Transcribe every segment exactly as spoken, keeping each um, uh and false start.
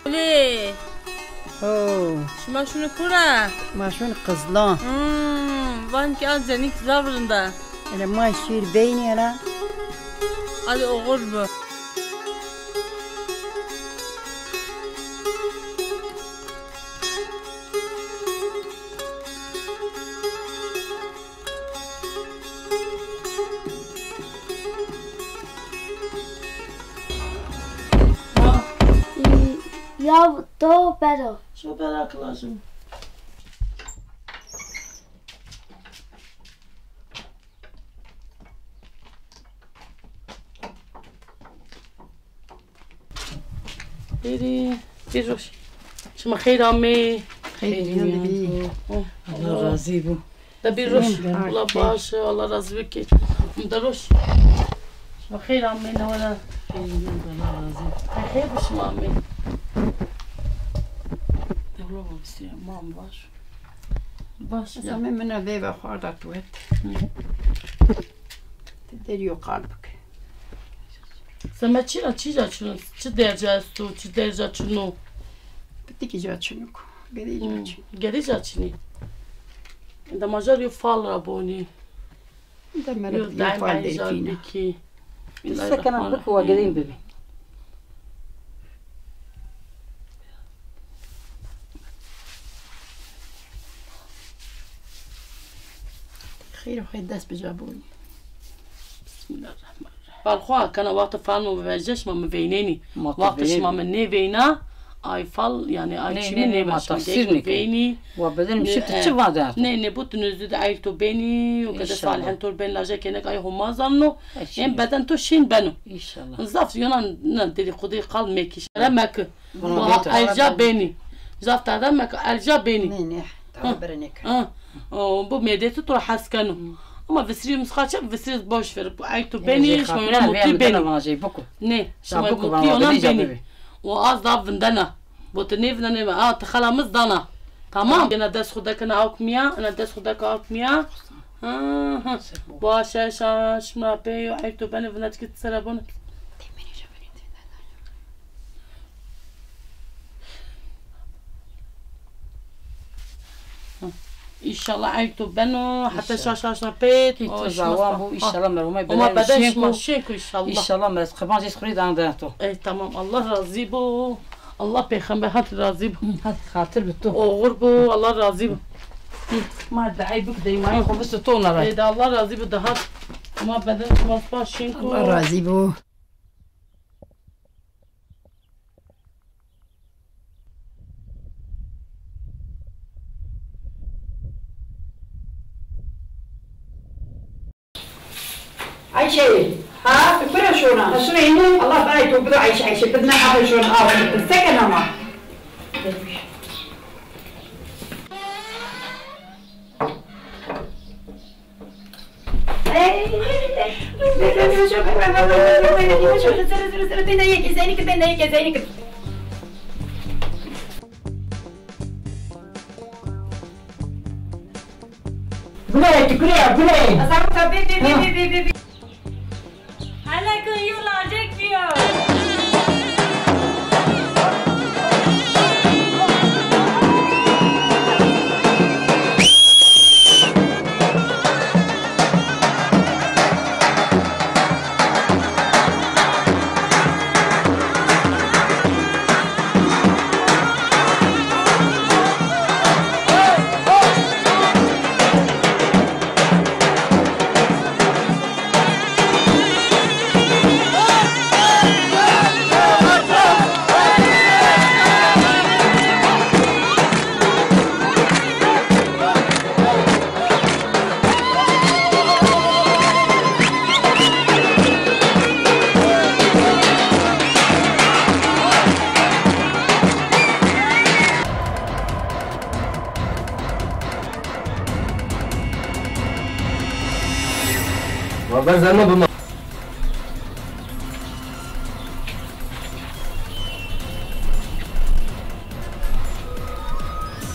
Lê. Ho. Şima şunu kura? Ma şunu Qizlan. Hmm, van ki a cenik zaf rind a. Ene ma şîr beynî ene. Hadi oğur bu. Ya to bero. Şo bera kilajim. Bêrî, bêrî roş. Şima xeyr amê. Xeyr, xeyr amê. Allah razî bo. De bêrî roş. Allah baş, Allah razî bo ki. De roş. Şima xeyr amê, ne wala. Xeyr, Allah razî bo. Xeyr bi şima amê. Dewla babası, mam baş. Baş ya. Zaman mına veyva xwarda tuet. Ti derî yo qal bike. Seme çi ra, çi ca çino? Çi derca esto, çi derca çino? Pitikî ca çiniko. Gedî ca çinî. Gedî ca çinî. De ma jar yo fal ra bonî. De mera yo fal derkîna. Sekena biko wa gedîn bibî. Xeyr xeyr dest bi ca bonî. Bismillahirrahmanirrahim. Fal xo kena, wextê fal mi vejde şima mi veynenî. Wextê şima mi nêveyna, ay fal, yanî ay çî mi nêveşna. Gerek veynî. Wa bedenim şi ti çi vade? Nê, nê, bu tu nüzdü de ayl to benî, o kede salihen to ben laje kenek ay Homa zanno. Em beden to şên beno. Înşallah. Zaf yonan na dedîkodî qal mekî. Şere mekî. Wa elca benî. Zaf tada meke, elca benî. Nê, nê. Tada bere nêke. Ha. O, bu medeti to ra hes keno. Ama visirî misqaçe, visirî boş ver. Bu ay to benî, şima yona mutî benî. Nê, şima mutî yona benî. O az da vindena. Bu ti nêvindena. A, ti xela mi zdana. Tamam. Ena dest xo dekena awk mîya, ena dest xo deka awk mîya. Ha, ha. Wa şe, şa, şima pê yo, ay to benî, vinda tikî sera bonî. Înşallah ay to beno, heta şaş şaş na pêt. Kî to zawan bu, înşallah merhumay beden şên ku. Înşallah merhumay beden şên ku, înşallah. Înşallah merhumay, qirbancî xo rê dana dena to. Ey, tamam, Allah razî bo. Allah peyxamber hat razî bo. Hat xatir bi to. Oğur bo, Allah razî bo. Ma de ay bik dey, ma xo bisto to na ra. Ey de Allah razî bo de hat. Ma beden şima spas şên ku. Allah razî bo. Ayşe. Ha, tu kura şona? Ha, şuna yine. Allah baray tu, bu da Ayşe, Ayşe. Biz ne kadar şona? Al, sekene ama. Gule, gule, gule. Hele ki yolacak diyor. Ma ben zerma bima.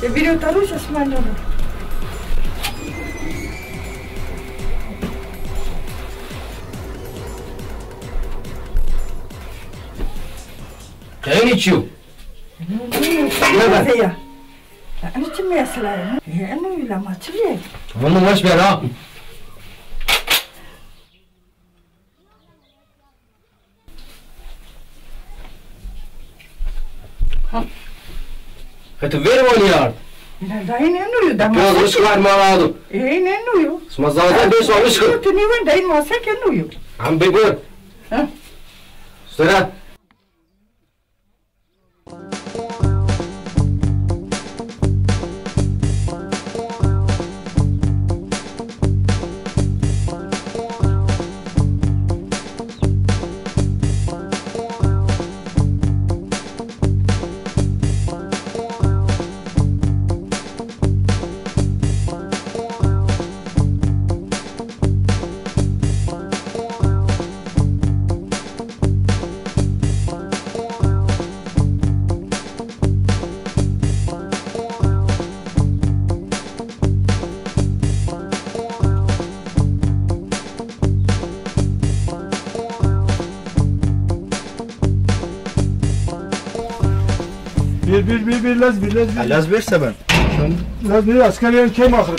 E, bîro tarûş esmanî. Qeynî çîyo? Buyur. Ya. Ya, eno çi mesela ya? Ya, eno öyle ama çi diye? Tamam, boş ver ha. Ha. Xetu ver mani yard. Dayın eno yo da. Biraz rızk var mı aldım? E, eno yo. Sma zaten beş almış kır. Tünü ben dayın masa keno yo. Am bebur. Ha. Sıra. Bir, bir, bir, bir, lez bir, lez bir. Ya, lez bir se ben. Lez bir, asker yani kêm axırı.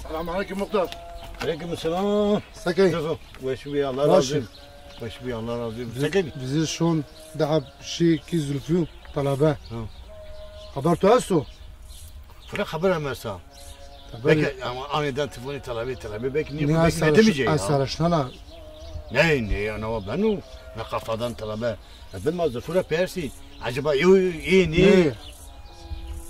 Selamünaleyküm muhtar. Aleyküm selam. Sekey. Weş bî, Allah razı olsun. Weş bî, Allah razı olsun. Sekey. Bizi şon daha şey ki Zülfü talebe. Ha. Haber tu esto? Fırı haber emesa. Belki ama aniden telefonu talebe, talebe belki niye, belki ne demeyecek ya. Sarışnana. Ne, ne ya, ne var ben o? Ne kafadan talebe. E, bin ma Zülfü ra persî. Acaba iyi, iyi, ne? Ne?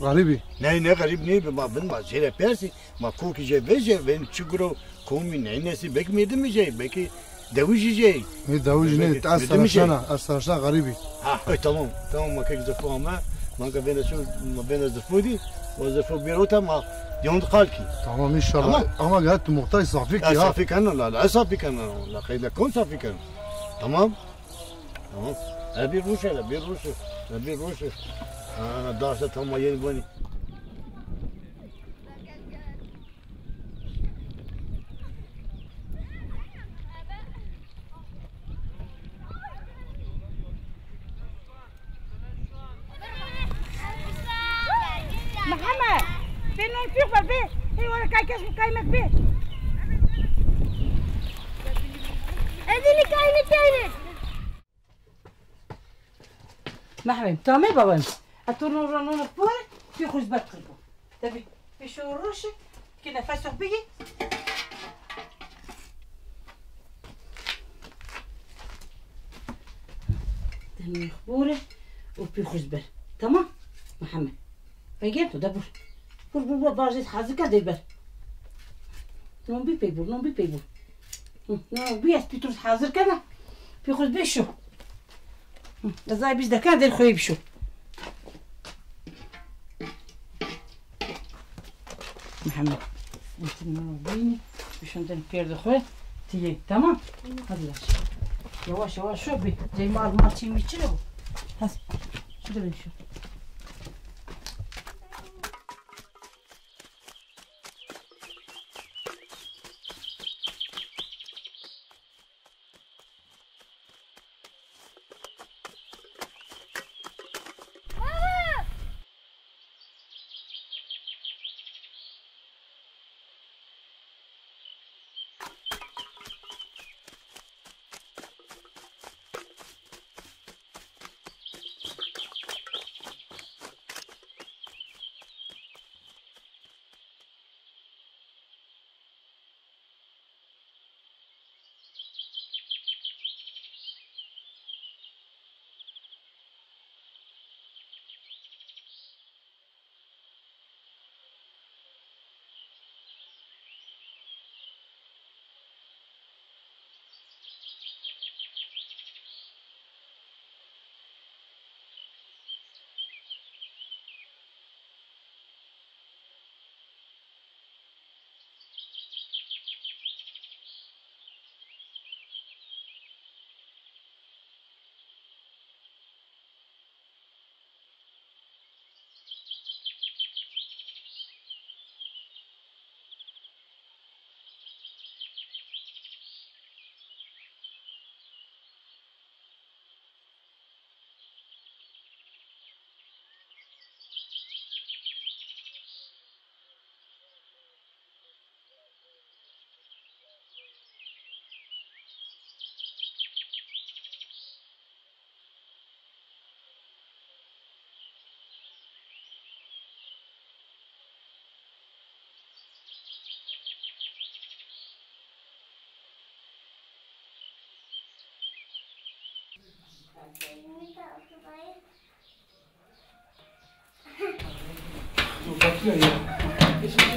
Garibî. Ne, ne garip ne? Bin ma, bin ma jê ra persî. Ma kokî jê vejê, ben çi guro komî ne nesi, belki merdimî jê, belki dewijî jê. Ne dewijî ne? Belki ez merdimî jê. Sarışana, ez sarışana garibî. Ha, e, tamam, tamam, ma kek Zülfü ama, ma ke vêne şu, ma vêne Zülfü dî, o Zülfü bir ota ma, yond kalki. Tamam, inşallah. Tamam. Ama gel tu muhtar safî ki ya. Safî keno la, la, safî keno la, qeyde kon safî keno. Tamam. Tamam. E, bir ruşe la, bir ruşe. E, bir ruşe. Ha, daha işte tamam, yeni boni. Mihemed, bê non pîx ver bê. Hey, were kay kes mi kaymek bê. Ez ini kaymek kaymek. Mihemed, tamê babam. Eto non ra non pore, pî xuzbet qirbo. Tabii. Pêşo roşe, ki nefes bigî. Demê xo bore û pî xo zî ber. Tamam? Mihemed. Peyger to de bur. Bur, bur, bur, vajê hazir ke de ber. Non bî pey bur, non bî pey bur. Hı, non bî, ez pî to hazir kena. Pî xo zî bê şo. Hı, ez ay biz de kan der xo bî şo. Mihemed. Bînî, şundan pêrdê xo, ti yê, tamam? Hadi yavaş. Yavaş yavaş şo bî. Cey mal mal çî mi çi ne bu? Hadi. Şurada bir şu.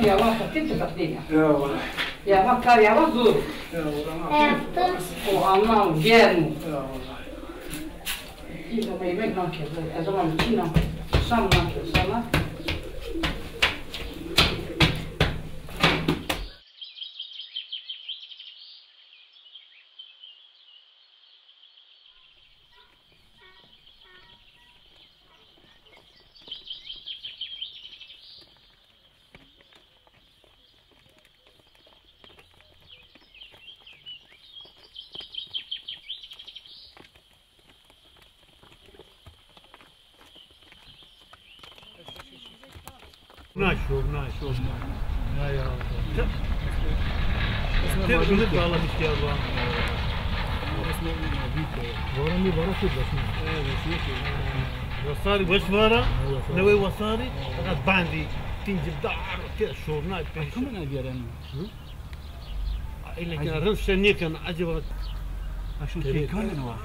Yavaş, hafif de bak, değil ya. Eyvallah. Ya bak, kar yavaş dur. Eyvallah. O anlam, gel mi? Eyvallah. İyi zaman yemek naked, e zaman için naked. Şam naked, sana. Naşo, naşo. Ya, ya. Te, te ılık bağlamış ya bu. Vara mi vara kod basın. Vasari baş vara. Newe vasari. Fakat bandi. Tinci dar. Te şorna. Akımın ne diyelim? Île ke rewşe nêken, acaba. Aşon key kamî wa?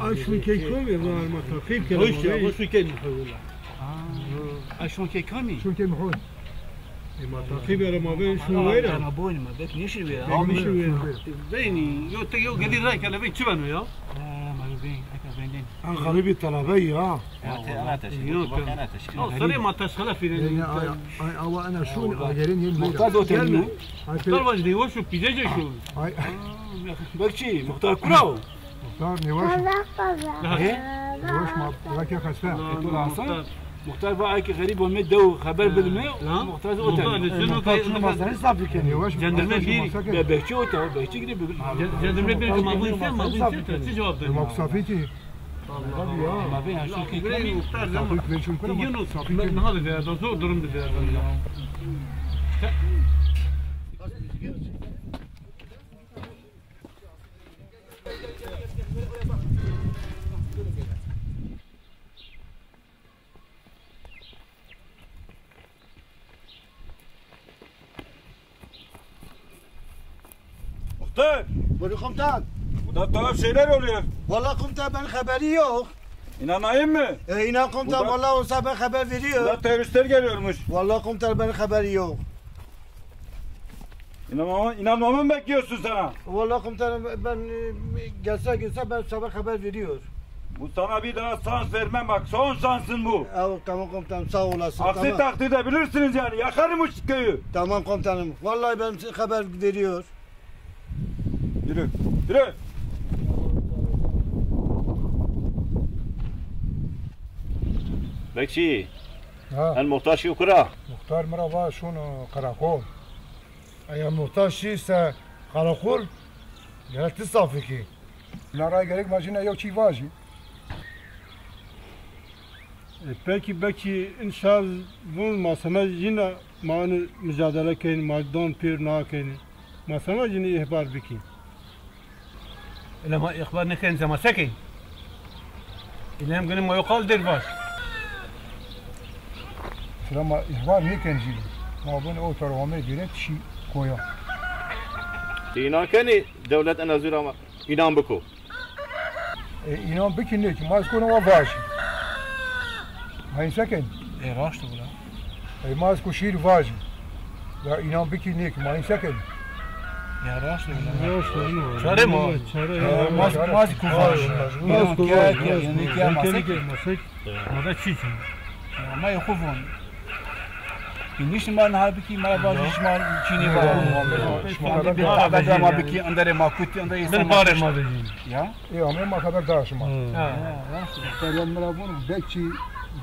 Aşon key kamî wa, ma taqîb kena. Hoş ya, hoş key mi xewla. Aa. Aşon key kamî? Şon key mi xo? E, ma taqîb era ma ben şun weyra. Ma boyun ma bek nişi weyra. Nişi weyra. Beni, yo te yo gedi ray kele ben çi beno ya? Aa, ma ben, eka benden. En xerîbî telebe ya. Ama te ana teşkil, bak ana teşkil. Al, sarê ma teşkila fîrê. Ay, ay, awa ana şun, awa gelin yeni. Muhtar da otel mi? Muhtar baş de, hoş o, pîce şu. Ay. Bak çi, muhtar kura o? Muhtar ne var? He? Ne var ma, bırak ya hasta. Muhtar. Muhtar va ay ki xerîb olme dew xeber bidime. Muhtar otel. Muhtar şunu masayı safî kene. Cendirme bir. Bekçi otel, bekçi gidip. Cendirme bir ki ma bu ise, ma bu ise, çi cevap veriyor? Ma kusafî ki. Allah Allah. Ma ben ya şu ki kamî. Yunus, niha de verda, zor durum de verda ya. Muhtar! Buyurun komutan. Burada tuhaf şeyler oluyor. Vallahi komutan, ben haberi yok. İnanayım mı? E, inan komutan, vallahi olsa ben haber veriyor. Burada teröristler geliyormuş. Vallahi komutan, ben haberi yok. İnanmamı, inanmamı mı bekliyorsun sana? Vallahi komutanım, ben, e, gelse gelse ben sabah haber veriyor. Bu sana bir daha şans vermem bak, son şansın bu. Ya, tamam komutanım, sağ olasın. Aksi takdirde bilirsiniz yani, yakarım bu köyü. Tamam komutanım, vallahi ben size haber veriyor. Yürü, yürü. Bekçi, ha. En muhtar şîyo kura? Muhtar mi ra va şono karakol. Eya muhtar şî se karakol, gerek ti safî kî. Na ra gerek ma jina yew çî vajî. E, peki, belki inşallah vun ma seme jina ma inu mücadele keyin, ma don pêr na keyin. Ma seme jina ihbar bikî. Ile ma ihbar nêken, zema se kên? Ile hem gene ma yo qal der vaj. Sira ma ihbar nêken jî. Ma vun o taro ame gêre çi koya. Ti înan kenî dewlet ena zû ra ma înan biko? E, înan bikî nêkî, ma ez kono wa vajî. Ma hîn se ken? E, raşt o bira. E, ma ez ko şîr vajî. Ya înan bikî nêkî, ma hîn se ken? Ya raşt o bira. Raşt o, no. Çare ma. Çare, e, ya, ma, çare. Ma ez ko vajî. Ma ez ko vajî. Yanî ke ma se ken? Ma da çi çi? Ya, ma yê xo von. Niştî ma niha bikî, ma ra vajî şima çînê vajî. Şima xeber ma bikî, enderê ma kutî, enderê însan ma kutî. Ya? Ê, amê ma xeber da şima. Ha. Muhtar mi ra vûn, bekçî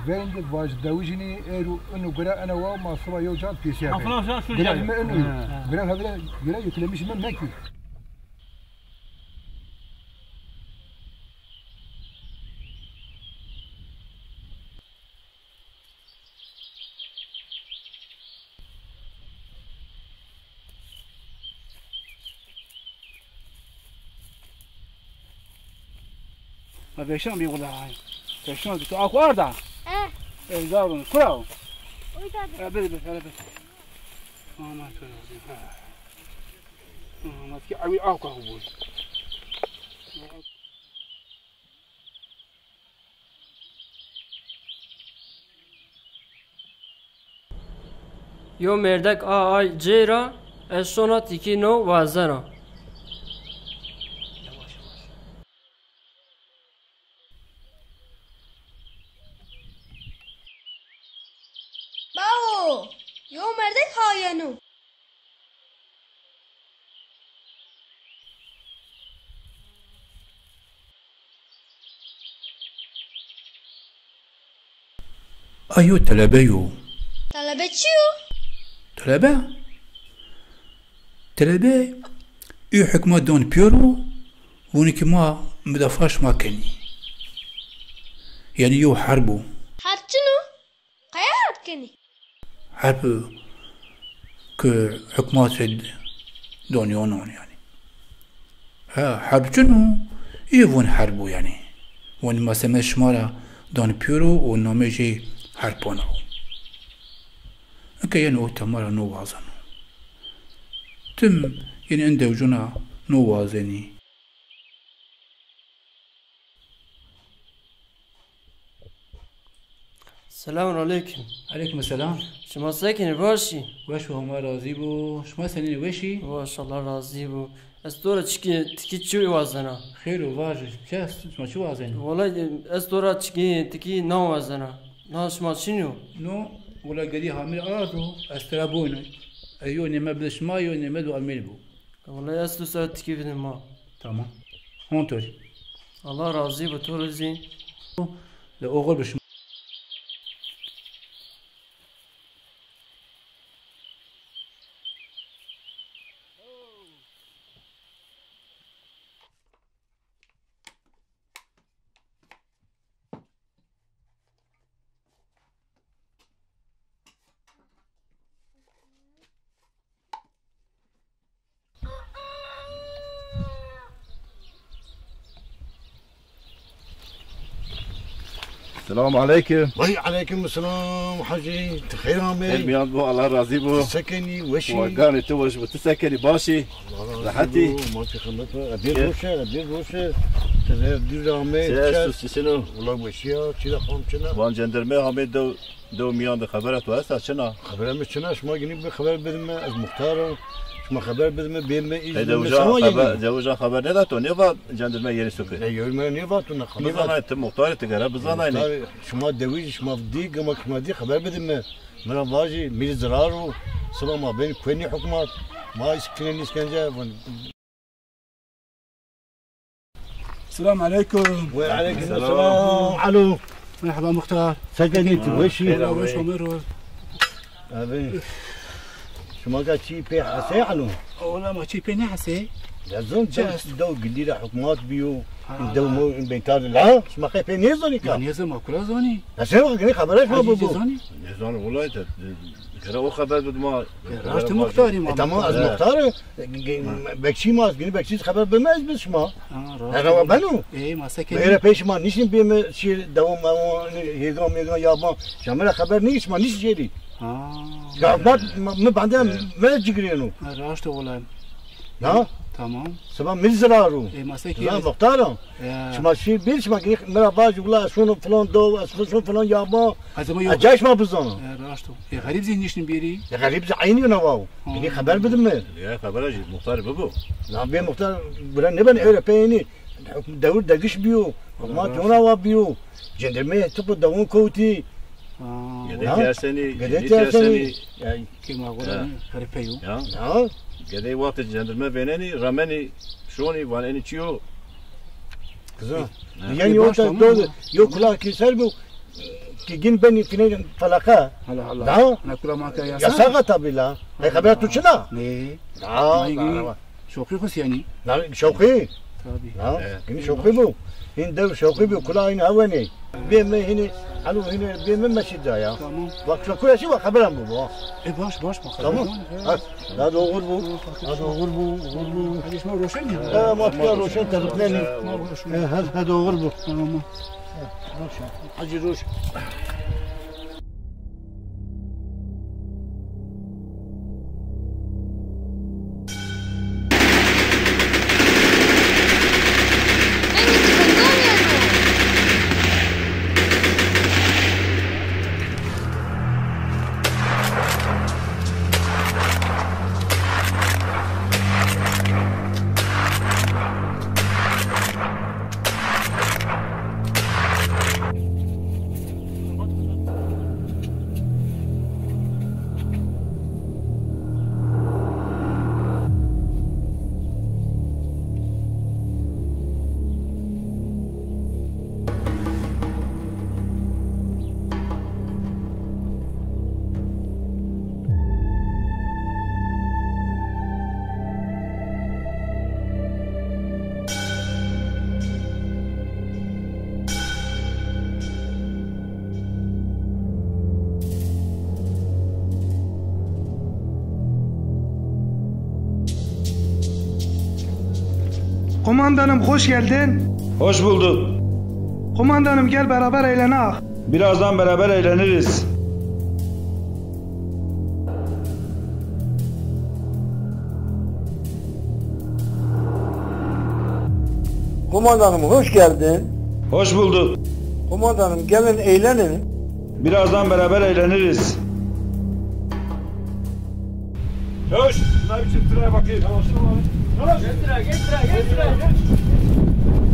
verîn de vaj dewijînî, êrû inu gure ene wa ma siba yew can pêsîya. Gure mi inu. Gure hevre, gure yüklemiş mi mekî. Ma veşan bî wila. Veşan tu aku arda. Eh. Ey zarun kura. Oy da. E, bir, bir, bir. Aman kura. Aman ki awi aku bu. Yo mêrdek a ay cey ra, ez şona tikî no wazena. Bawo, yo mêrdek ha yeno. Ayo telebe yo. Telebe çi yo? Telebe? Telebe ê hukma don pêro, vûnî ki ma midafa şima kenî. Yanî yo herb o. Herb çin o? Qaya herb kenî? Herb ki hukmat rê donîyonon yanî. Ha, herb çin o, ê vûn herb o yanî. Vûn ma semed şima ra dan pêro û namê jê herb ana o. Eke yeno o tema ra no wazeno. Tim yeni en dewcuna no wazenî. Selamun aleykum. Aleykum selam. Şima se kenî, baş î? Weş û Homa razî bo. Şima senîn, weş î? Weş, Allah razî bo. Ez to ra çikî tikî çi wazena? Xêr o, vaje. Çi est? Şima çi wazenî? Wela ez to ra çikî tikî nan wazena. Na şima çin o? No, wela gedî hamîr ardo, ez tira boyno. Ez yo nême bide şima, yo nême do amîr bo. Wela ez tu ser tikî bidin ma. Tamam. Hontor. Allah razî bo, to rê zî. Le oxir bi şima. Selamun aleykum. Wey aleykum selam hacî. Ti xeyr amey. Xeyr mîyan bo, Allah razî bo. Ti se kenî, weş î? Wa ganê ti weş bo. Ti se kenî, baş î? Allah razî bo. Rehet î? Ma pê xizmet wa. Ebê roşe, ebê roşe. Ti rê dûr amey. Se esto, çi çin o? Wela weşîya, çî de xam çin a. Van cendirme hamê dew Dew mîyan de xebera to esta, çin a? Xebera mi çin a, şima ginî bi xeber bidime, ez muxtar o. Şima xeber bidime, bême îz. Ey, dewijan xeber, dewijan xeber nêda to, nêva cendirme yenî suke? Ne, yewî mi nêva to, ne xeber. Nêzanay, ti muxtar î, ti gere bizanay nê. Muxtar, şima dewij, şima dî, gema şima dî xeber bidime. Mi ra vajî, mi rê zirar o. Siba ma benî kuenî hukmat. Ma îskenî îskence. Selam aleykum. Ve aleykum selam. Alo. Merhaba muxtar. Se kenî, ti weş î? Xeyr, weş amey. Amê ro. Abi. Şima ga çî pê hesê alo? Wela ma çî pê nêhesê. Ya zon dew, dew gilî ra hukmat bîyo. Ha. Dew mo beytar la. Şima qey pê nêzonî ka? Ya nêzon, ma kura zonî? Ya se wa gilî xebera şima bibo. Nêzonî? Nêzon wela te. Gere o xeber bid ma. E, raşt muxtarî ma. E, tamam, ez muxtar î. Ge-, ge-, bekçî ma, ez ginî bekçî xeber bime ez bid şima. Ha, raşt. Ere wa beno. E, ma se kenî? Ere pey şima nîşin bime şî dewam, dewam, hêgan, mêgan, yaban. Şima ra xeber nî, şima nîşin şêrî. Ha. Ya bak, ma, mi bende me cigirêno. Ha, raşt o wela. Ya? Tamam. Siba mi zirar o. E, ma se kenî? Muxtar î. Ya. Şima şî bir, şima ginî mi ra vajî, wela ez şono filan dew, ez şono filan yaban. Ez ama yok. Ez cay şima bizana. Ya, raşt o. E, xerîb zî nîştin bêrî. E, xerîb zî eynî yona wa o. Ha. Ginî xeber bidime. Ya, xebera jî muxtarî bibo. Na bê muxtar bira nêben ewro peyênî. Dewir degiş bîyo. Ma yona wa bîyo. Cendirmeyê tiqo dewon kewtî. Ha. Gede tîyersenî, gede tîyersenî. Ya, kê ma xo ra xerîb pey o. Ya. Ya. Gedey wextê cendirme vênenî, remenî, şonî, vanenî çi yo? Kızım. Ha. Yanî o da do yo kula ki ser bu ki gin beni fine falaka. Allah Allah. Da? Na kula ma ka yasa. Yasa ga tabi la. Hay xeber tu çina? Ne? Da. Şoqî xus yanî. Na şoqî. Tabi. Ha? Ginî şoqî bu. Hin dew şoqî bu, kula hin hewenî. Bê mi hinî, alo hinî bê mi meşî da ya. Tamam. Bak şoqî ya şî bak xeberan bu bu. E baş baş bak. Tamam. Ha, da doğru bu. Ha doğru bu, doğru bu. Hadi şima roşen ya. Ha, ma pîya roşen tarif neni. Ma roşen. Ha, ha doğru bu. Tamam. Hacı Roş. Kumandanım, hoş geldin. Hoş bulduk. Kumandanım, gel beraber eğlenek. Birazdan beraber eğleniriz. Kumandanım, hoş geldin. Hoş bulduk. Kumandanım, gelin eğlenin. Birazdan beraber eğleniriz. Çavuş, şuna bir çift liraya bakayım. Yavaş, yavaş. Geç liraya, geç liraya, geç liraya.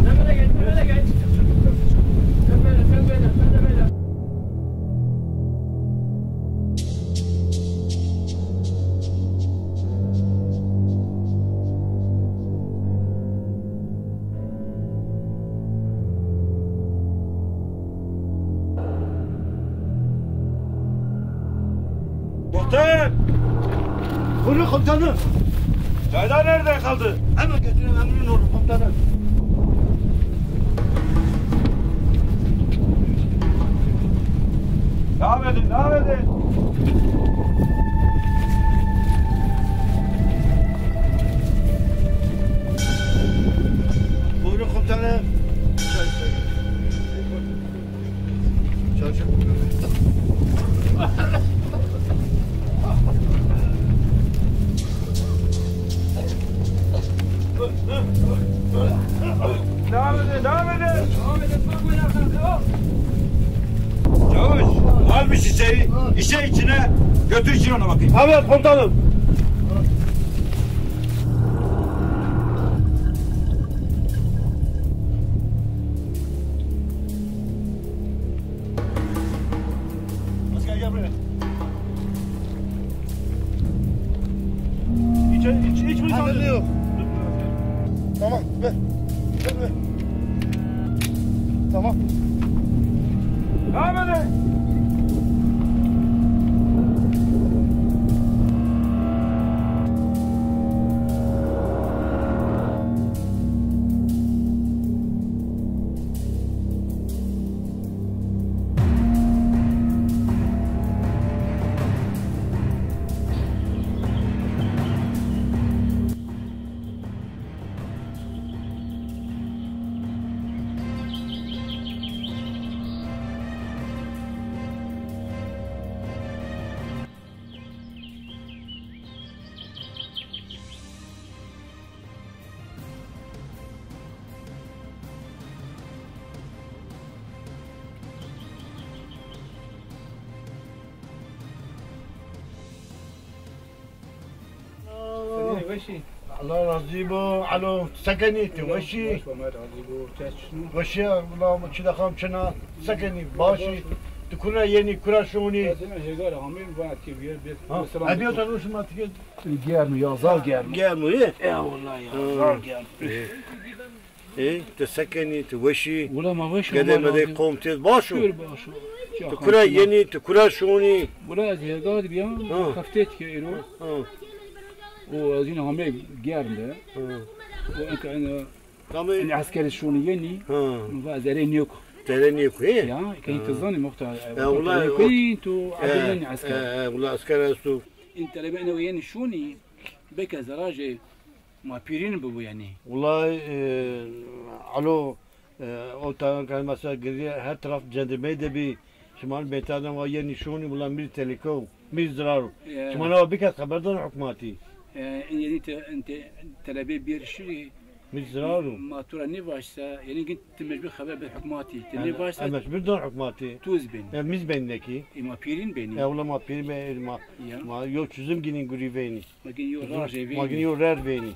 Sen böyle geç, sen böyle geç. Sen böyle, sen böyle, sen de böyle. Muhtar! Buyurun komutanım. Çaylar nerede kaldı? Hemen getireyim, emrin olur komutanım. Devam edin, devam edin. Buyurun komutanım. Çay, çay. Devam edin, devam edin. Çavuş, al bir şişeyi, işe içine, götür içine ona bakayım. Tabii komutanım. Asker gel buraya. İç, iç, iç bunu. Yok. Tamam, ver. Ver, ver. Tamam. Devam edin. Senî, weş î? Allah razî bo. Alo, ti se kenî, ti weş î? Weş, Allah razî bo. Çeş çin o? Weş î, wila çi de xam çin a. Ti se kenî, baş î? Ti kuna yenî, kura şonî? Ez ena hêgar ameyim, vana ti bîyer, bir selam. Edîyo ta şima ti ke. Germ o ya, zaf germ o. Germ o, ê? E, wela ya, zaf germ o. Ê, ti se kenî, ti weş î? Wela ma weş î. Gedê medê qom têz baş o? Pir baş o. Ti kura yenî, ti kura şonî? Wela ez hêga de bîya, heftê tike êro. Ha. Û ez yine hamê germ de. Ha. Û enka ene, ene esker şonî yenî. Ha. Va ez erê nêko. Erê nêko, ê? Ya, kenî ti zanî muxtar. Ya, wela, tu erê yenî esker. E, wela esker esto. În telebe ene yenî şonî, beke zerajê ma pîrîn bibo yanî. Wulay, e, alo, e, o tayan ke mesela girî her taraf cendirmey de bî, şima bêta de wa yenî şonî, wula mîr telîke o, mîr zirar o. E. Şima na wa bikes xeber dano hukmatî. E, în yenî te, în te, telebê bîyer şirî. Mîr zirar o. Ma tu ra nêvaşsa, yenî gin ti mecbur xeber bid hukmatî. Ti nêvaşsa. E, mecbur don hukmatî. Tu iz benî. E, mîz benî nekî. E, ma pîrîn benî. E, wula ma pîrîn benî, ma, ma yo çözüm ginîn gurî venî. Ma gin yo rajê vênî. Ma gin yo rer vênî.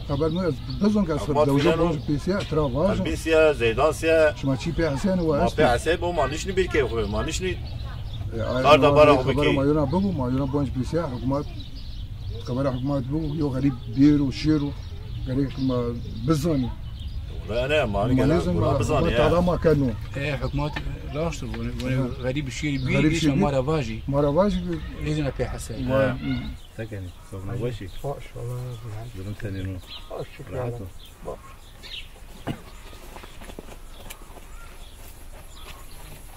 Xeber mi ez bizon ke ez Hikmat dewje filan o. Bonc pêsiya, tira vajo. Bîsiya, zeydansiya. Şima çî pê hesên wa Ma est. Pê hesê bo, ma nişnî bir kê xwe, ma nişnî E, ay, kar da ma bara xwe xeber bikê. Ma yona bibo, ma yona bonc pêsiya, hikûmet, xebera hikûmet bibo, yo xerîb bêro, şêro, gerek ma bizanî. Wala ne, ma Ma gerek nêzan, buna ma, bizanî, ma ya. Tada ma keno. E, hikûmet raşt o, vone, vone Ha. Xerîb şêrî bî, Xerîb şêrî bî. Ma ra vajî. Ma ra vajî. Nêzana pê hesê. Ma, Ha. Hı. Sekenî, sobna weşî. Hoş, Allah razı olsun. Durum senin o. Hoş, şükür. Rahat ol.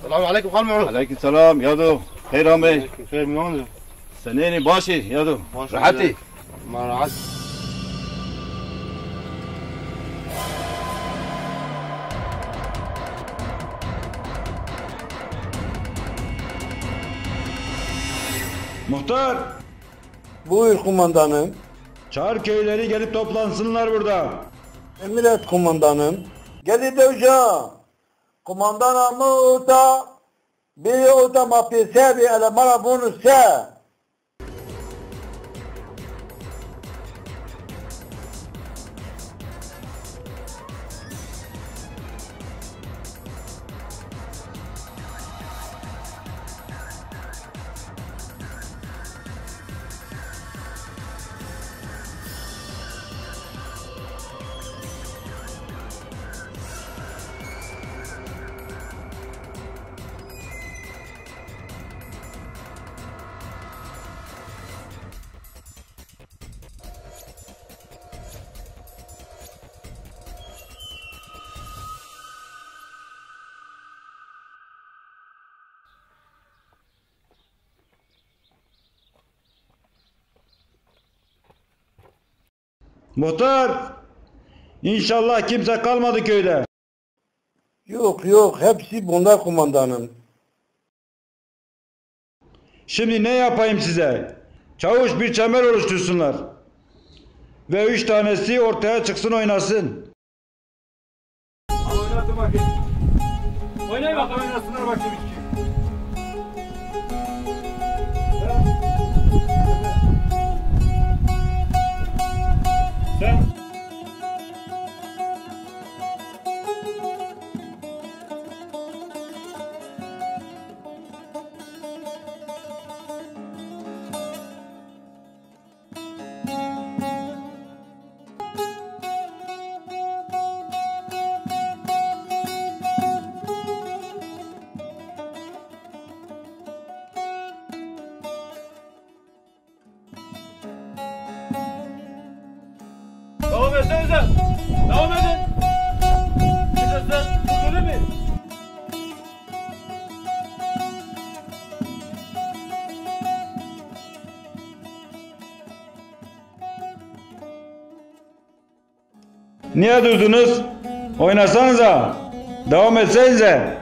Selamun aleyküm, Xalmê Ulu. Aleyküm selam, yado. Xeyr amey. Xeyr mi amey? Senênî başî, yado. Baş Rahatî. Olsun. Ma rahat. Muhtar! Buyur kumandanım. Çağır köyleri gelip toplansınlar burada. Emir et kumandanım. Gelî dewca. Kumandan ame ota, bê ota ma pêser bê, ele ma ra vonu se. Muhtar, inşallah kimse kalmadı köyde. Yok, yok, hepsi bunda kumandanım. Şimdi ne yapayım size? Çavuş bir çember oluştursunlar. Ve üç tanesi ortaya çıksın, oynasın. Al oynatın bakayım. Oynayın bakalım. Oynasınlar bakayım iki. Sen. Devam etsenize. Devam edin. Siz de burada değil mi? Niye durdunuz? Oynasanıza. Devam etsenize.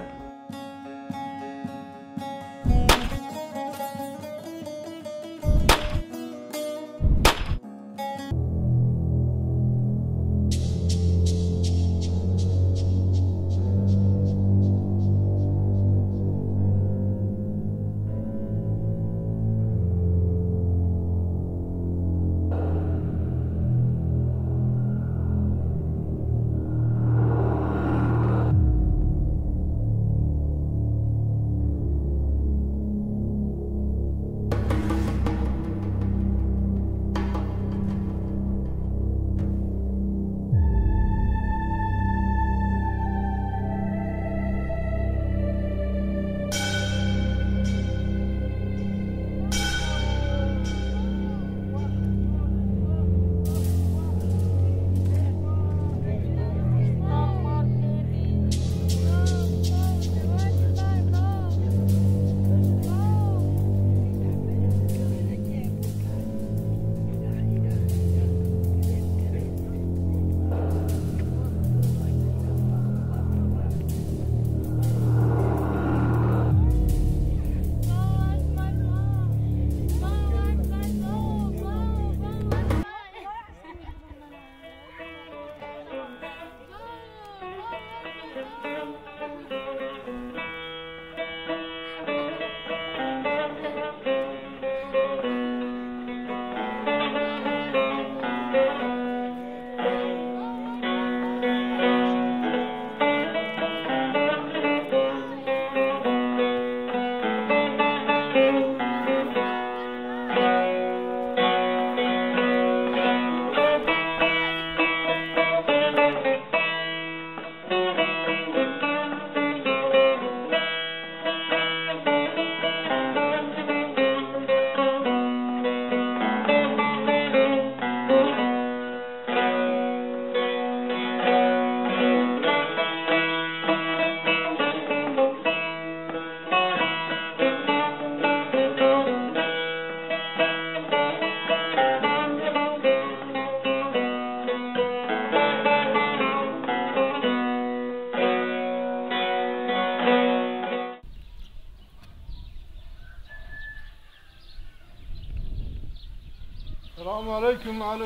Aleyküm, alo.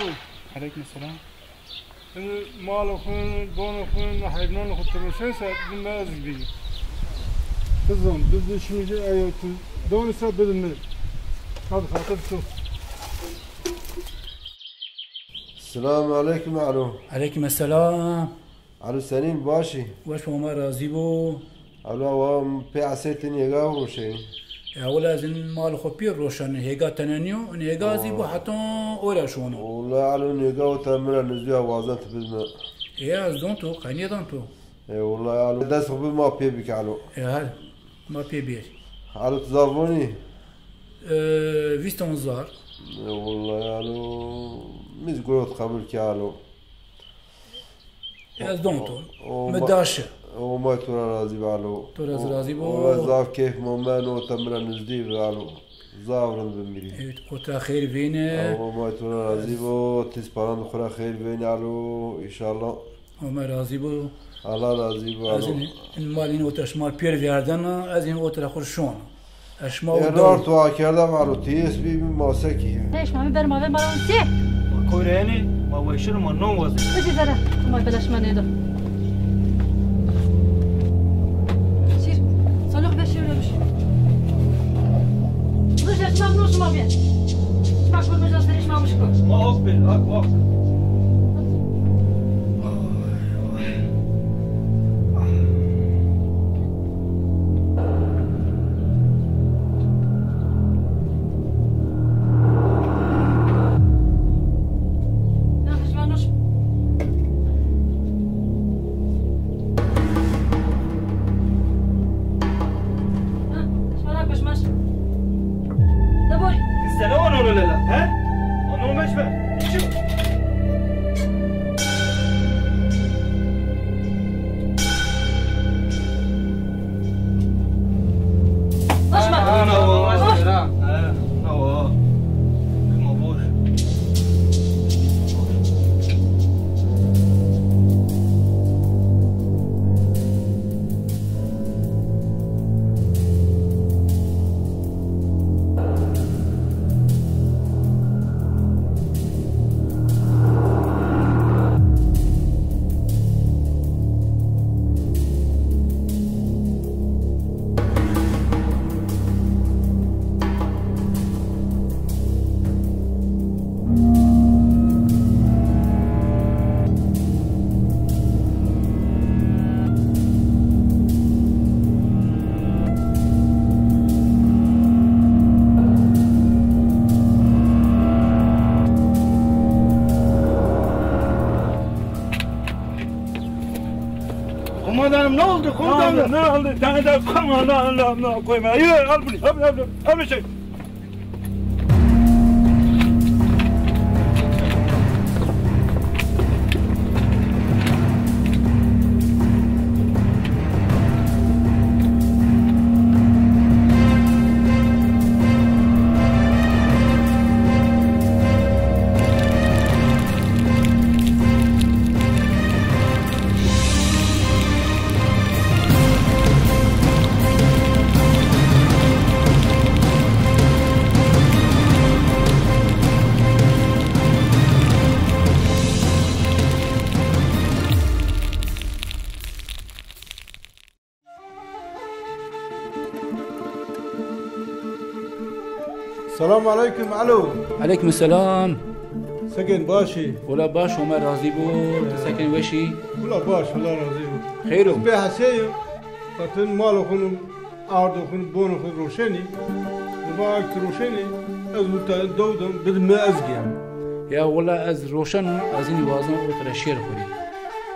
Aleyküm selam. Şimdi malê xo, bonê xo, heyvanê xo ti roşenî se, bi me ez bî. Kızım, biz de şimdi eğer tu donî se, bi me. Hadi, xatir tu. Selamun aleyküm, alo. Aleyküm selam. Alo, senîn, baş î? Weş, Homa razî bo. Alo, wa pê esê ti nêga roşenî? Ya wila ez in mal xo pî roşenî, hêga tene nîyo, in hêga zî bo heta ora şono. Wila alo, nêga o te mi ra nizdî ya, wazen ti bid mi. E, ez don to, qey nêdan to? E, wila alo, dest xo bi ma pê bik alo. E, hadi, ma pê bêr. Alo, ti zaf von î? E, vîst on zar. E, wila alo, mi zî gurot qebul kî alo. Ez don to. Mi daşi. Homay to ra razî bi alo. To ra zî razî bo. Homay zaf keyf ma meno, te mi ra nizdî bi alo. Zaf rind bi mi rî. Evet, o to ra xeyr vêne. Homay to ra razî bo. Ti zî paran xo ra xeyr vêne alo. Înşallah. Homay razî bo. Allah razî bo alo. Ez in, in malî o to ra şima pêr vêrdena, ez in o to ra xo şona. Eşma. E, o rar to akerde varo, ti es bî, bî masekî. Eşma mi ber ma ver ma ra sê. Ma koy ra yenê, ma weşir, ma non wazê. Bicî zere, ma belaş ma nêdo. Şir, salok be şir ölmüş. Bu eşma no şima bî. Şima şur bejda serî şima mişko. Ma ok bil, ak, ak. Sene on onu lela, he? Onu on beş mi? Çık. Boş ver. Ha, ha, ha, ha. He, ha, ha. Ma boş. Komutanım, ne oldu komutanım? Ne oldu? Ne oldu? Sen de komutanım, koyma. Yürü, al bunu, al, al, al, al bir şey. Selam aleyküm, alo. Aleyküm selam. Seken, baş î? Wela baş, Homa razî bo. Ti seken, weş î? Wela baş, Allah razî bo. Xeyr o. Bê hesê yo. Zaten mal okunum. Ardo xo, bonê xo roşenî. Riba ak ti roşenî, ez wita dew de, bid mi ez gîyan. Ya wela ez roşen, ez înî wazan o tira şêr xo rê.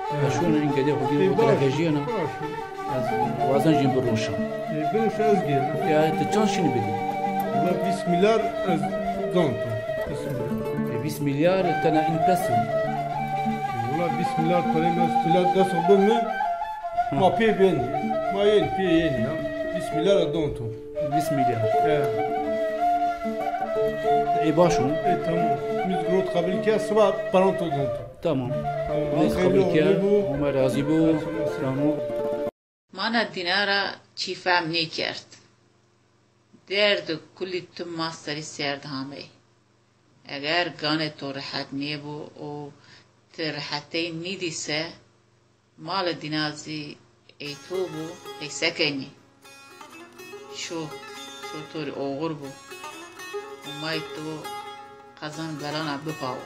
Ha. Ez şona în gedê xo dîno o tira vejîyena. Ez wazan jîn biroşen. E, biroş ez gîyan. Ya ti çand şinî bidî? Wela vîst milyar ez don to. Vîst milyar. E, vîst milyar tena în pes o. Wela vîst milyar perê mi ez tila dest xo bim mi. Ma pê benî. Ma yenî, pê yenî ya. Vîst milyar a don to. Vîst milyar. He. Ê baş o. E, tamam. Mi zî girot qebul ke, siba paran to don to. Tamam. Tamam. Mi zî qebul ke. Homa razî bo. Tamam. Mana dîna ra çî fehm nêkerd. Derd û kulî tim ma serî serd hamey. Eger ganê to rehet nêbo û ti rehetey nîdî se, malê dîna zî ey to bo, qeyse kenî. Şo, şo to rê oxir bo. Humayî to qezan belana bipawo.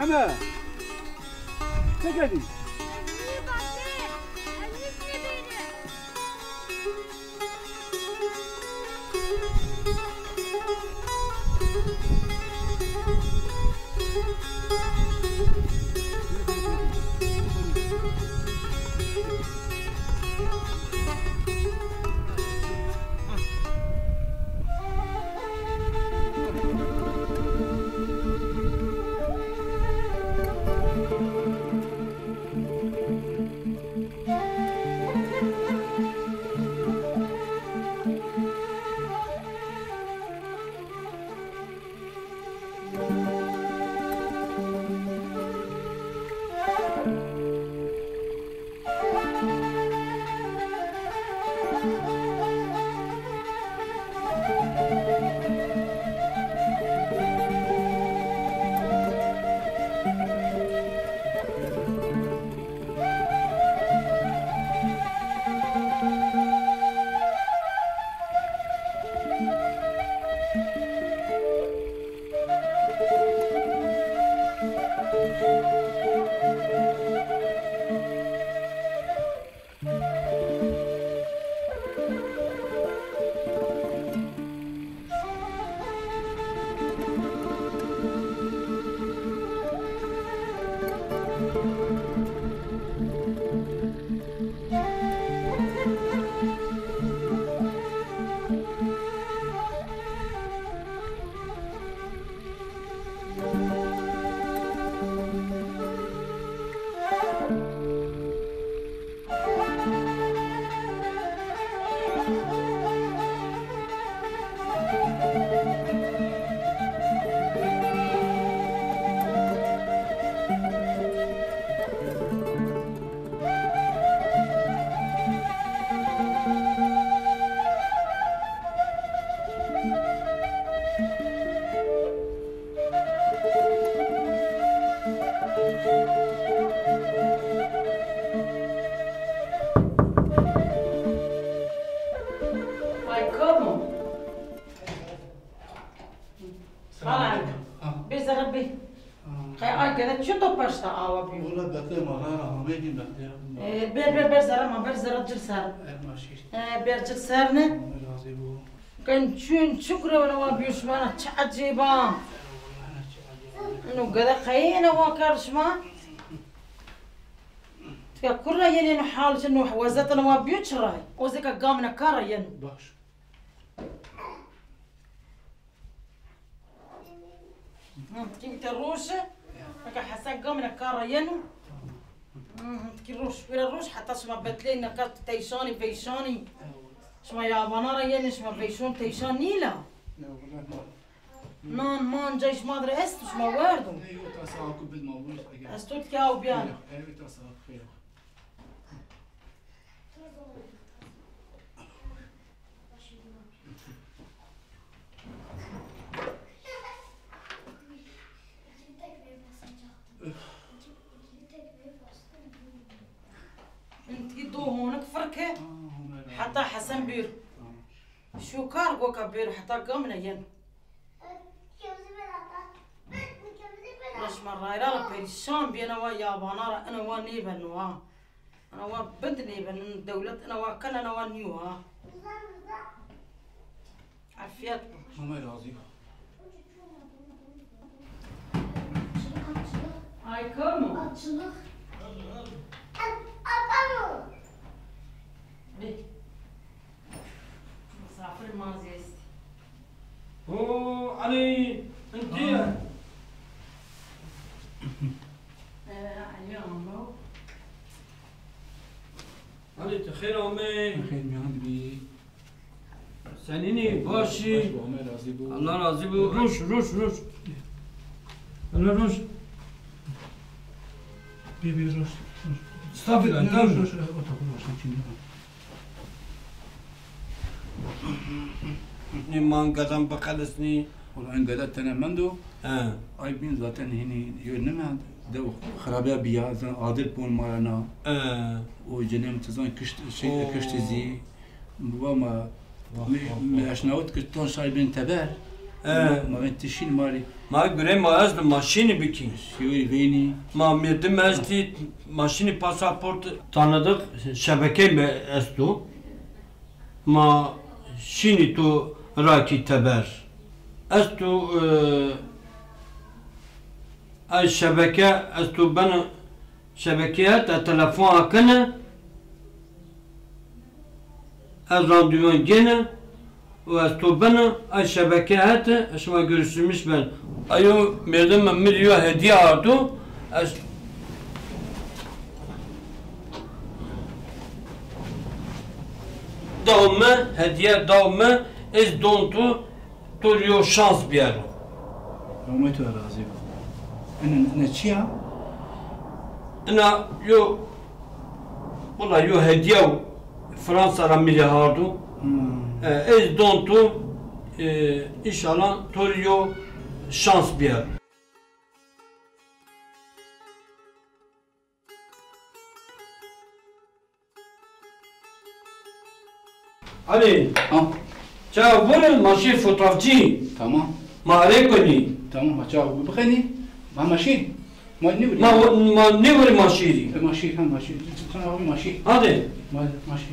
Eme! Ti kenî? Ay, kamo? Selam aleyküm. Ha. Bê zere bê. Ha. Qey ay gede çi to paşta awa bîyo? Wala bete ma ra ra hamê bî bete. E, ber, ber, ber zere ma, ber zere cil ser. E, ma şîr. E, ber cil ser ne? Allah razı bu. Kan çün çukre wala wa bîyo şima na çi ecêba. Wala na çi ecêba. No gede qeyê ne wa kar şima? Tika kur ra yenê no hal çi no wezeta ne wa bîyo çi ray? O zeka gamine kar ra yeno. Baş. Hı, tikî te roş e. Eke Hesen gamine kar ra yeno. Hı, tikî roş. Wira roş heta şima betleyî neka teyşanî, veyşanî. Şima yabana ra yenê, şima veyşon teyşan nîla. Nan, man cay şima dir esto, şima werdo. Ez to tikî aw bîyane. Întikî do honik firke. Heta Hesen bîr. Kar goka bêro heta gamine yen. Şima rayra ra perîşan bîyena wa yabana ra, ina wa nêbeno ha. Ina wa bind nêbeno, dewlet ina wa kena, ina wa nîyo ha. Afiyet bo. Homa razî bo. Ay, kamo? Açılık. Bê. Misafir ma zî estî. O, Elî, intî ye? E, Elî amo. Elî, ti xêr amey. Xêr mîyan bî. Senînî, baş î? Baş bo, Homa razî bo. Allah razî bo. Rûş, rûş, rûş. Allah rûş. Bê, bê, rûş, rûş. Estağfirullah, rûş, tamam. Rûş, rûş, otur, rûş, şimdi. Nê man gadan bixelisnî. Wala en gada tene mendo. He. Ay bîn zaten hînî yo nêmend. Dew xirabiya bîya, zan adet bon ma ra na. He. O cenem tizan kişt, şey, o kiştî zî. Baba ma, mi, mi eşnawit ki ton şay bên teber. He. Ma, ma ben tişîn ma rî. Ma gure ma ez de ma şînî bikî. Şiyorî veynî. Ma mirdim estî, ma şînî pasaport. Tanıdık şebeke mi esto. Ma şînî to rakî teber. Esto, e, ay şebeke esto beno. Şebekeye te telefon akene, ez randevu gêne û ez to bena, ay şebeke hete, ez şima görüşmüş ben. Ayo merdim mi yo hediye ardo, ez daw mi, hediye daw mi, ez don to, to rê yo şans biyero. Homa to razî bo. Ina, ina çi ya? Ina yo, wala yo hediye Fransa ra mi rê hardo. Hmm. E, ez don to, e, înşallah to rê yo şans biyero. Elî. Ha. Ça vore ma şî fotoğrafçî. Tamam. Ma arê konî. Tamam, ma ça bixenî. Ma ma şî. Ma nêvurî. Ma, ma nêvurî ma şîrî. E, ma şî, ha, ma şî. Sana abi ma şî. Hadi. Ma, ma şî.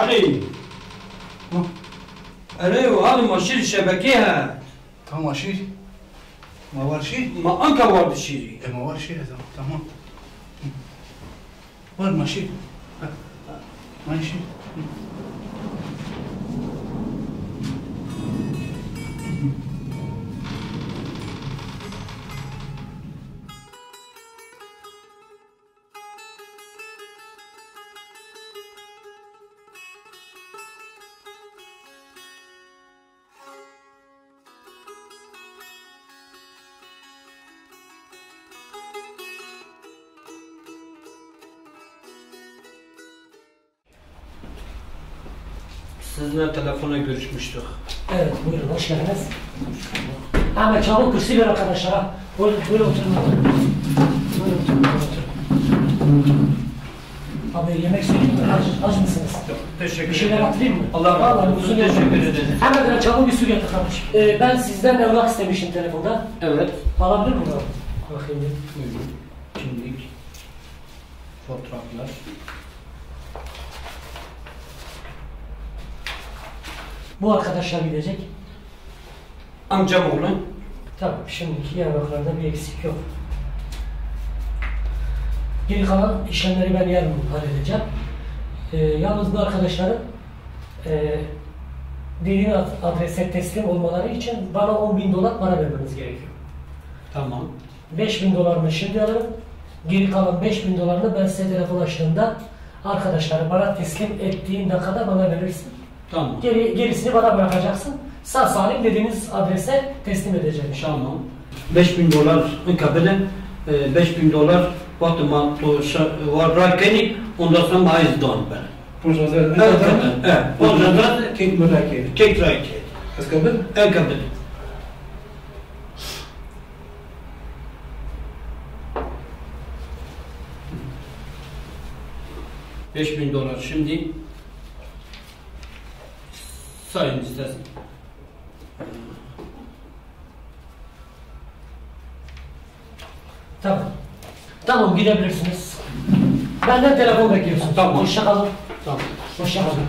Elî. Hı. Erê, o hal ma şîr şebekê he. Tamam, ma şîr. Ma war şîr. Ma anka war di şîrî. E, ma war şîr, tamam. Tamam. Var ma şîr. Ha, ha. Ma şîr. Sizinle telefonla görüşmüştük. Evet, buyurun, hoş geldiniz. Ahmet, çabuk kürsü ver arkadaşlara. Buyurun, buyurun, oturun. Buyurun, oturun, oturun. Abi, yemek söyleyeyim mi? Aç, aç mısınız? Yok, teşekkür ederim. Bir şeyler atayım mı? Allah razı olsun. Vallahi uzun yol. Teşekkür ederim. Hemen çabuk bir su getir kardeşim. Ee, ben sizden evrak istemiştim telefonda. Evet. Alabilir miyim abi? Bakayım bir. Buyurun. Kimlik, fotoğraflar. Bu arkadaşlar gidecek. Amcaoğlu. Tabii, şimdiki evraklarda bir eksik yok. Geri kalan işlemleri ben yarın halledeceğim. Ee, yalnız bu arkadaşların, e, dediğin ad- adrese teslim olmaları için bana on bin dolar para vermeniz gerekiyor. Tamam. Beş bin dolarını şimdi alırım. Geri kalan beş bin dolarını ben size telefon açtığımda, arkadaşları bana teslim ettiğin dakikada bana verirsin. Tamam. Geri, gerisini bana bırakacaksın. Sağ salim dediğiniz adrese teslim edeceğim inşallah. Tamam. Beş bin dolar kabile, e, beş bin dolar wextê ma to şa-, wa ra kenî, ondan sonra ma ez don bere. Ponc hezar. Evet, evet. Ponc hezar. Kek mi ra kenî? Kek ra kenî. Ez kabile? En kabile. Beş bin dolar şimdi sayın istersen. Tamam. Tamam, gidebilirsiniz. Benden telefon bekliyorsunuz. Tamam. Hoşça kalın. Tamam. Hoşça kalın.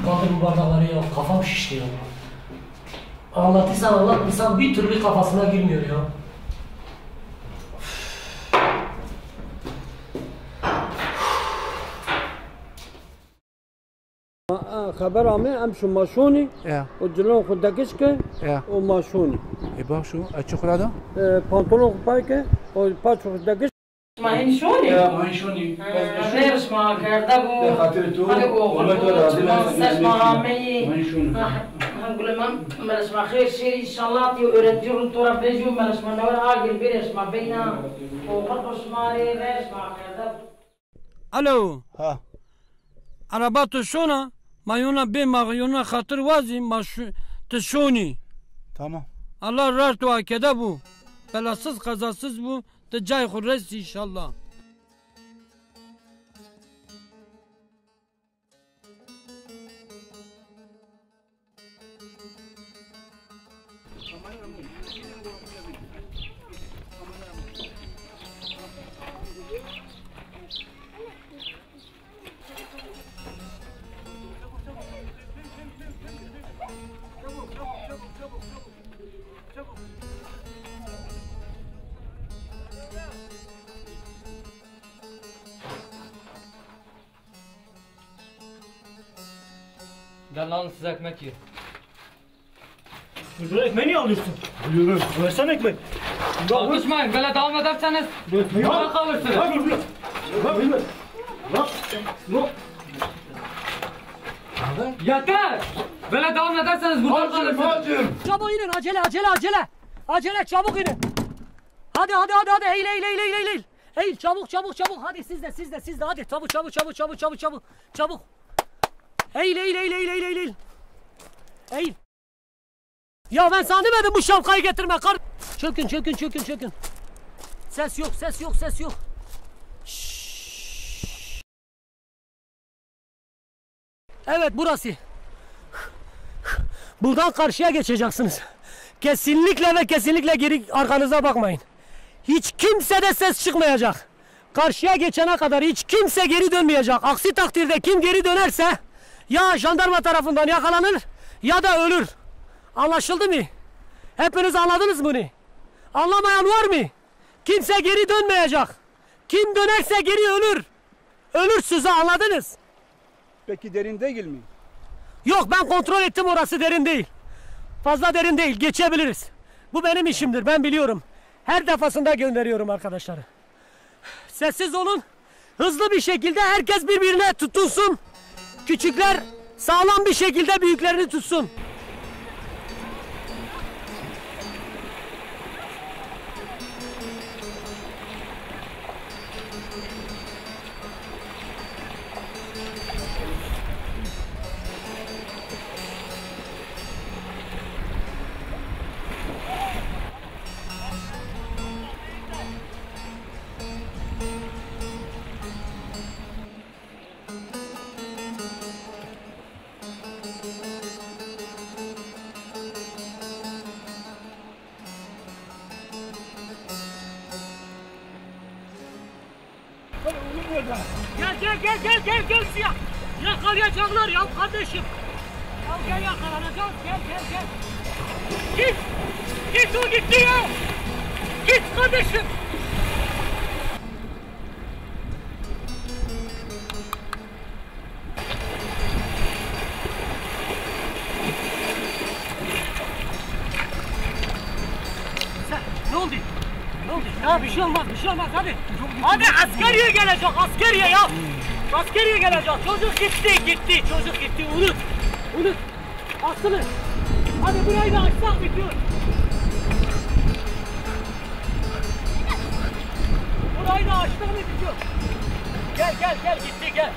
Kaldır bu bardakları ya. Kafam şişti ya. Anlatırsan anlat, insan bir türlü kafasına girmiyor ya. Xeber ame, em şu ma şonî, ya, o cilon xu degiş ke, ya, o ma şonî. E bak şu, e çi xu ra da? E, pantolon xu pay ke, o paç xu degiş. Ma hîn şonî? Ya, ma hîn şonî. Ha, bes, bes. Ver şima kerde bu. Be xatirê to. Hadi o, hurmet o, razî, şima ameyî. Ma hîn şonî. Ha, ha, gulê ma, mele şima xêr şêrî, înşallah ti öğrenci rûn to ra vejû, mele şima newe agir bêrê şima beyna. O, xo şima rê ver şima kerde bu. Alo. Ha. Araba tu şona, ma yona bê, ma yona xatir wazî, ma şu, tu şonî. Tamam. Allah rar tu akede bu. Belasız, kazasız bu. Ti cay xu restî înşallah. Gel lan, size ekmek ye. Burada ekmeği niye alıyorsun? Buyurun. Versene ekmek. Tartışmayın, böyle devam ederseniz burada kalırsınız. Bırak, bırak. Bırak, bırak. Bırak. Yok. Yeter! Böyle devam ederseniz burada kalırsınız. Çabuk inin, acele, acele, acele. Acele, çabuk inin. Hadi, hadi, hadi, hadi. Eğil, eğil, eğil, eğil, eğil. Eğil, çabuk, çabuk, çabuk. Hadi siz de, siz de, siz de. Hadi, çabuk, çabuk, çabuk, çabuk, çabuk. Çabuk. Eğil, eğil, eğil, eğil, eğil, eğil, eğil. Eğil. Ya ben sana demedim bu şapkayı getirme kar-, Çökün, çökün, çökün, çökün. Ses yok, ses yok, ses yok. Şşş. Evet, burası. Buradan karşıya geçeceksiniz. Kesinlikle ve kesinlikle geri arkanıza bakmayın. Hiç kimse de ses çıkmayacak. Karşıya geçene kadar hiç kimse geri dönmeyecek. Aksi takdirde kim geri dönerse ya jandarma tarafından yakalanır ya da ölür. Anlaşıldı mı? Hepiniz anladınız mı bunu? Anlamayan var mı? Kimse geri dönmeyecek. Kim dönerse geri ölür. Ölür sizi, anladınız? Peki derin değil mi? Yok, ben kontrol ettim, orası derin değil. Fazla derin değil, geçebiliriz. Bu benim işimdir, ben biliyorum. Her defasında gönderiyorum arkadaşları. Sessiz olun. Hızlı bir şekilde herkes birbirine tutunsun. Küçükler sağlam bir şekilde büyüklerini tutsun. Gel, gel, gel, gel, gel, gel, siyah. Yakalayacaklar ya kardeşim. Ya gel, yakalanacağız. Gel, gel, gel. Git. Git, o gitti ya. Git kardeşim. Sen, ne oldu? Ne oldu? Ya bir şey olmaz, bir şey olmaz, hadi. Hadi, askeriye gelecek, askeriye ya. Askeriye gelecek. Çocuk gitti, gitti. Çocuk gitti. Unut. Unut. Aslı. Hadi burayı da açsak bitiyor. Burayı da açtık mı bitiyor. Gel, gel, gel, gitti, gel.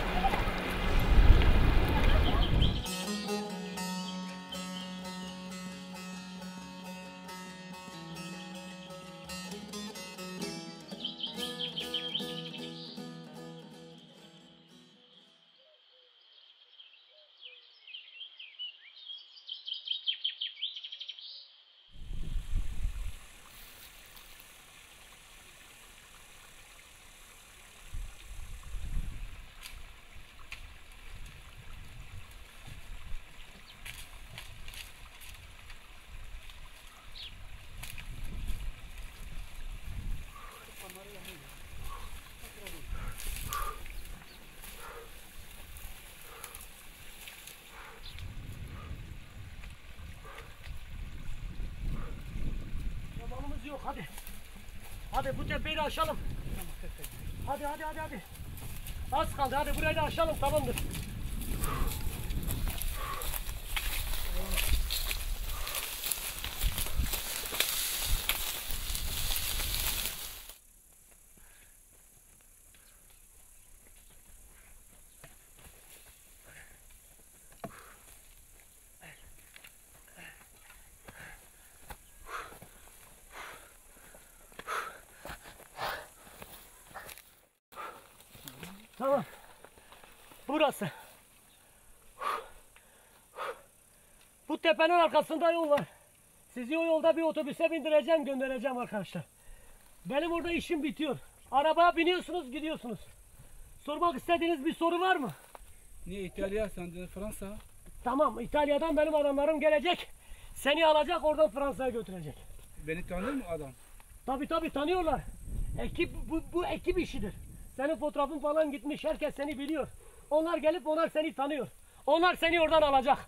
Zamanımız yok, hadi. Hadi bu tepeyi de aşalım. Hadi, hadi, hadi, hadi. Az kaldı, hadi burayı da aşalım, tamamdır. Tamam. Burası. Bu tepenin arkasında yol var. Sizi o yolda bir otobüse bindireceğim, göndereceğim arkadaşlar. Benim orada işim bitiyor. Arabaya biniyorsunuz, gidiyorsunuz. Sormak istediğiniz bir soru var mı? Niye İtalya, sen de Fransa? Tamam, İtalya'dan benim adamlarım gelecek. Seni alacak, oradan Fransa'ya götürecek. Beni tanıyor mu adam? Tabii, tabii, tanıyorlar. Ekip, bu, bu ekip işidir. Senin fotoğrafın falan gitmiş, herkes seni biliyor. Onlar gelip onlar seni tanıyor. Onlar seni oradan alacak.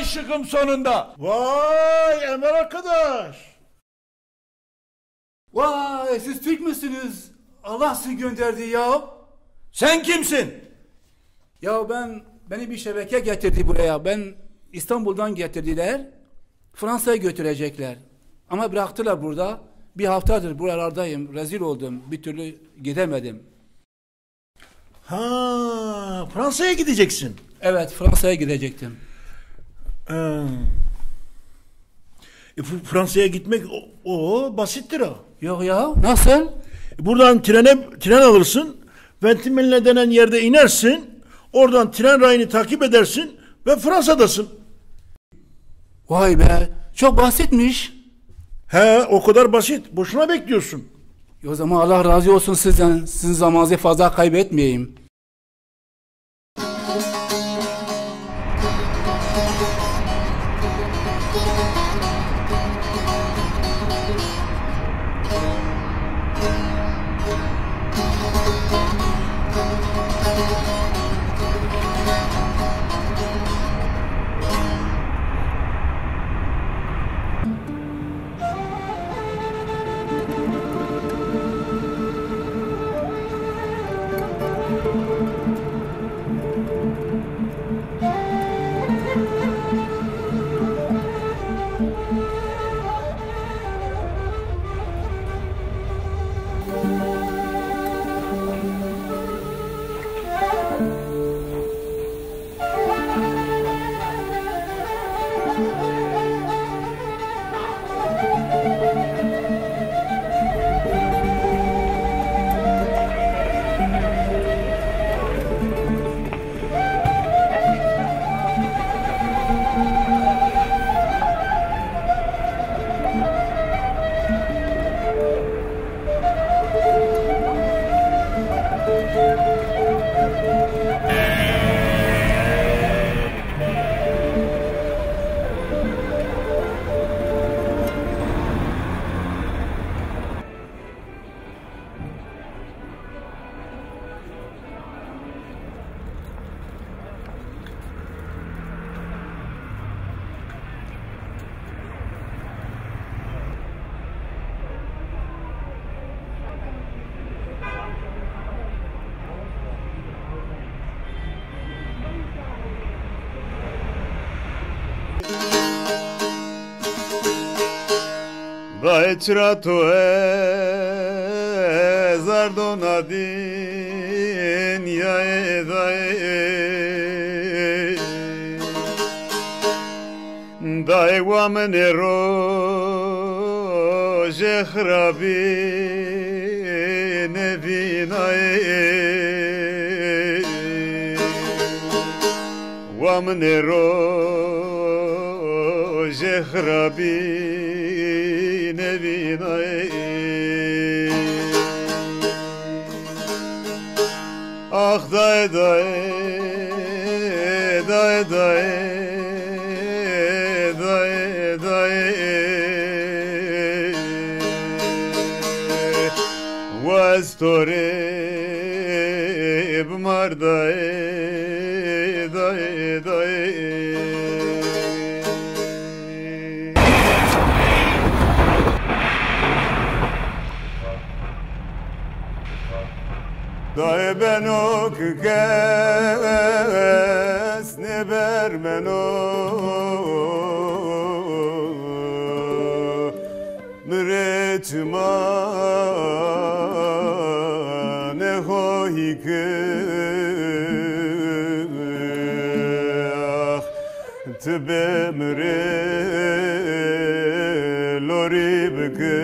Aşığım sonunda. Vay Enver arkadaş. Vay, siz Türk müsünüz? Allah sizi gönderdi ya. Sen kimsin? Ya ben, beni bir şebeke getirdi buraya. Ben İstanbul'dan getirdiler. Fransa'ya götürecekler. Ama bıraktılar burada. Bir haftadır buralardayım. Rezil oldum. Bir türlü gidemedim. Ha, Fransa'ya gideceksin. Evet, Fransa'ya gidecektim. Ha. E, Fr- Fransa'ya gitmek o, o basittir o. Yok ya, nasıl? E, buradan trene tren alırsın. Vintimille denen yerde inersin. Oradan tren rayını takip edersin ve Fransa'dasın. Vay be, çok basitmiş. He, o kadar basit. Boşuna bekliyorsun. E, o zaman Allah razı olsun sizden. Sizin zamanınızı fazla kaybetmeyeyim. Dayê, çira to ez ardona dinyayê dayê? Dayê, wa min ê rojê xirabî nêvînayê. Wa min ê rojê xirabî nêvînayê. Ax dayê, dayê, dayê, dayê, dayê, dayê. Wa ez to rê bimar dayê, dayê, dayê. Dayê, beno ki kes nêbermeno. Mi rê çimanê xo hî ki, ax, ti bê mi rê lorî biki.